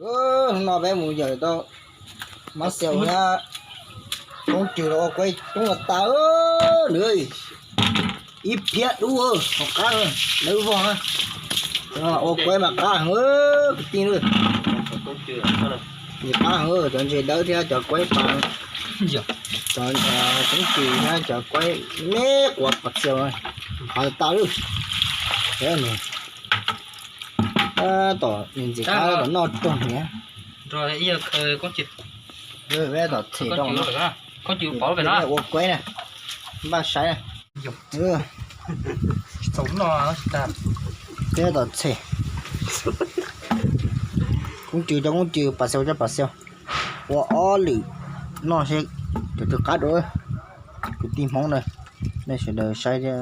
Hnub no peb mus yawm tau mab xaus thiab koob cws los ua kuaib coob los tas nws. Ib phiab dub hauv qab lawv vog na. Ua kuaib mas qab heev kwv tij na. Qab heev cov ntses dawb thiab cov kuaib pas, cov koob cws thiab cov kuaib me quav pas xaus qab tas lawm. Tab tom ntxim qab tom noj roog na. Peb tom them rau no, ua kuaib na, npaj saib na. Peb tom them koob cws cov koob cws pas xaus cov pas xaus, ua ob lwm noj seb cov twg qab dua. Kwv tij Hmoob na, nej sawv daws saib thiab,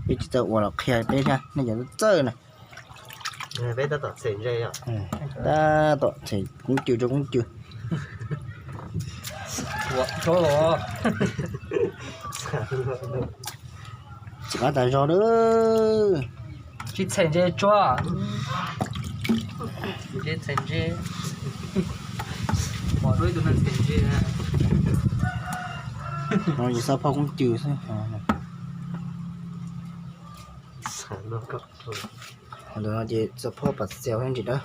peb tsis txawj ua los qhia peb thiab nej cov txawj na. Tab tom them koob cws rau koob cws. Txiv qab tas zog lawm. Tsis txhem ntse tsuag. Tsis txhem ntse. Pom dua ib tug neeg txhem ntse. No ces xav phoj koob cws xwb. Ntawm no ces xav phoj pas xaus ntsis dawb.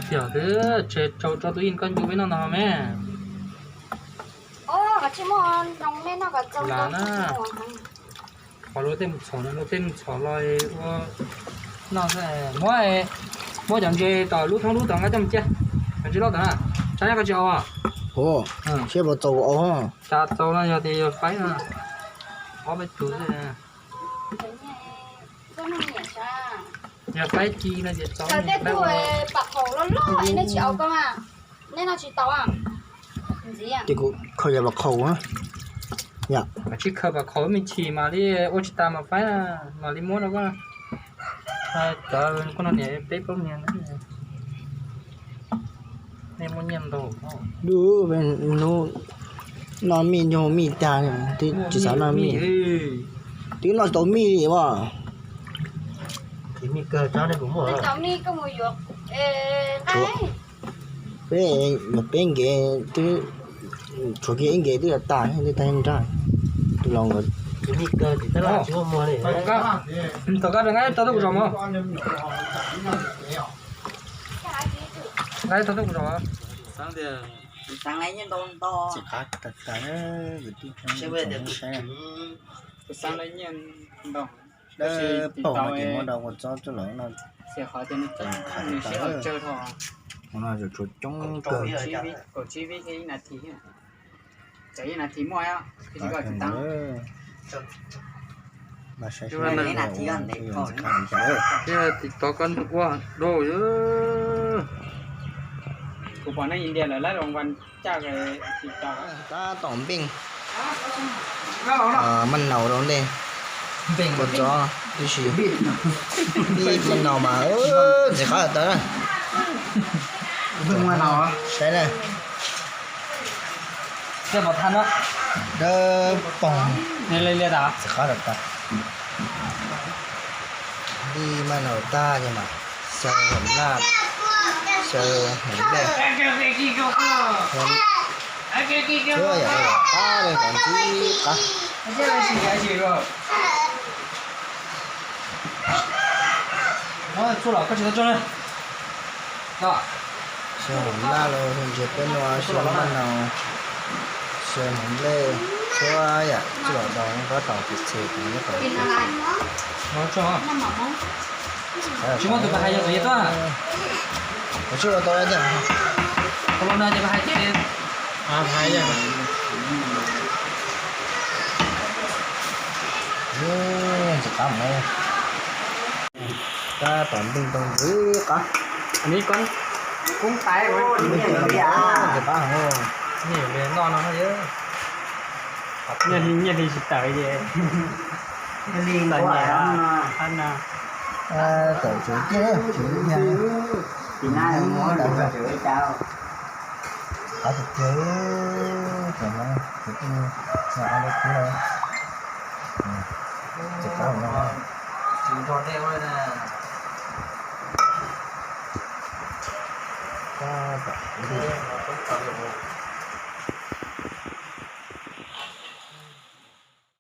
Tiag, tso tus ib koj ncu peb noj no me. Lam na, qhov luag tej mus txhom, luag tej mus txhom los ua noj. Muab, muab cov ntses tom lub thoob lub tod nqa coj mus cia. Cov ntses loj tod na, tsab nyob koj tsis au. Seb puas txaus kuv au. Tsis txaus no yog tias yog faib no, ob peb tus xwb. Yog faib ci no ces txaus. Tej tug pam qhaum loj loj nej tsis au koj mas, nej noj tsis tau. Ces kuv khaws yam pam qhaum na. Yam, tsis khaws pam qhaum me ntsis mam li ua tsis tas mas faib, mam li muab rau koj. Cov koj no niam peb plaub niag. Nej muaj nyiaj ntau. Dub, hnub noj mij nyuag mij tag, twb tsis xav noj mij. Twb noj tsis tau mij li as. Peb, peb nkev twb, tshuav kiag ib nkev twb yuav tag, twb tag nrag. Tus laus nkawd. Tom qab rau nqa tau tuaj kuv zos mog. Nqa tau tuaj kuv zos. Txiv qab tas tas, kwv tij saib. Dawb paug no ces muab rau kua txob coj los no. Qhov no tshuav coob kawg. Mas saib seb, tiv tov koj ua dau. Kuv pom nej India lawv laib los vas caj tiv tov. Tab tom npeej maj naus rau ntej kua txob tib si. Npeej maj naus mas ntxim qab tas na. Saib na. Dawb paug, ntxim qab tas tas. Npeej maj naus tag ces mas xyaw hom laj, xyaw hom nplej, tsuab yam li qab li qab ntxim qab. Xyaw hom laj los ntses peb nua, xyaw maj naus, xyaw hom nplej, tsuab yam tsuj los tau, tab tom txhim txhim tus nyob tom. Tsis muaj tus pas hais yog txom nyem tuaj. Tsis ua tau tiag. Tus los no ces pas hais tiag. Ntxim qab mus. Tab tom npeej tau ntxim qab. Ntxim qab heev. Nyiaj hli tsis tawm ces tawm nyiaj hab na. Tawm tsev tiag, tsev tiag. Qab tiag tiag, tsev no, tsev no, no, no, no. Tsis nrog dej ua li na.